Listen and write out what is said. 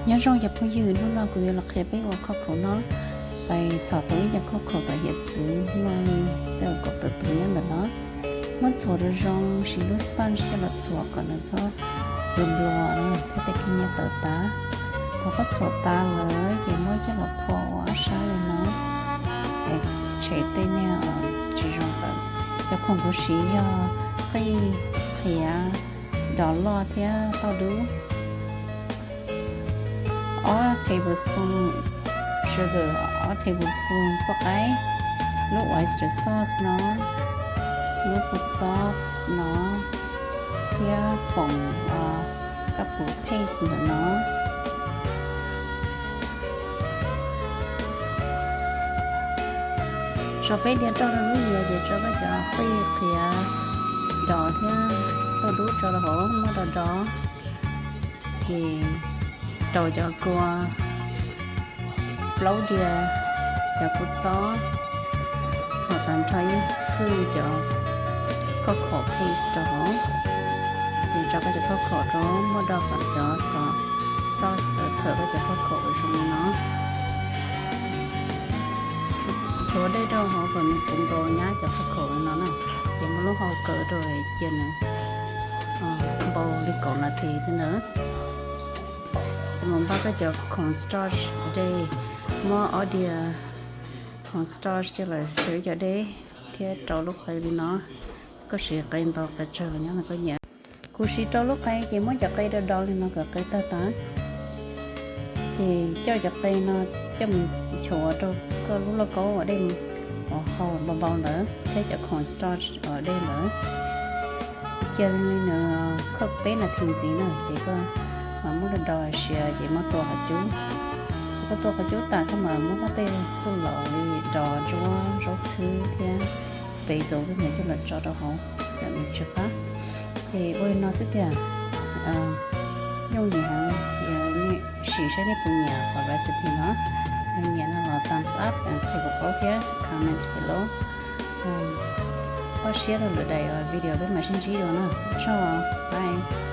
Nyob zoo cov phooj ywg, hnub no kuv yuav los qhia peb ua coco no. Pais txhom tau ib co coco tom hiav txwv muaj li tej kaum tawm tus nyob ntawm no. Muab txhuam zoo zoo, siv lub sponge coj los txhuam kom nws txhob nplua nplua thiab tej khib nyiab tawm tas. Thaum koj txhuam tas lawm ces muab coj los phom ua ob sab li no, tshem tej niag tsis zoo tawm. Cov khoom kuv siv yog qij, qhiav, dov loj thiab tauj dub. Ob tablespoon sugar, ob tablespoon poj qaib, lub oyster sauce no, lub kua txob no, thiab poom kab pus paste ntawm no. Tso peb diav roj rau lub yias ces tso koj cov qij, qhiav, dov thiab tauj dub tso rau hauv, muab do do. Ces rau cov kua, plaub diav, cov kua txob, ho tag nrho ib fwj cov coco paste rau hauv. Ces tso koj cov coco rau, muab do kom cov sauce tawm thawm koj cov coco ua zoo li no. Rhuav dej rau hauv kom nws puv nkaus nyab cov coco li no na. Ces muab lub hau kaw rau cia nws npau li kaum nas this thiab ntawd. Ces mus npaj koj cov cornstarch dej, muab ob diav cornstarch coj los saw ib co dej thiab rau lub qe li no. Koj siv qe ntau qe tsawg los nyob ntawm koj nyiam. Kuv siv rau lub qe ces muab cov qe do do li no kom qe tawg tas. Ces coj cov qe no coj mus nchuav rau koj lub lauj kaub ua dej, ua hau npau npau ntawd thiab cov cornstarch ua dej ntawd. Cia li nws cook peb nas this ntxiv na ces koj mam muab do do siav ces muab tua qhov cub. Koj tua qhov cub tas koj mam muab koj tej txuj lom li dov, ntsuab, zaub txhwb thiab basil tej ntawd coj los tso rau hauv kom nws tsw qab. Ces ua li no xwb tiag, yooj yim heev. Sim saib nej puas nyiam qhov recipe no. Yog nyiam no los thumbs up, qhia kuv paub thiab comment below. Pab siab rau lwm daim video peb mam sib ntsib dua na. Tsaug, bye.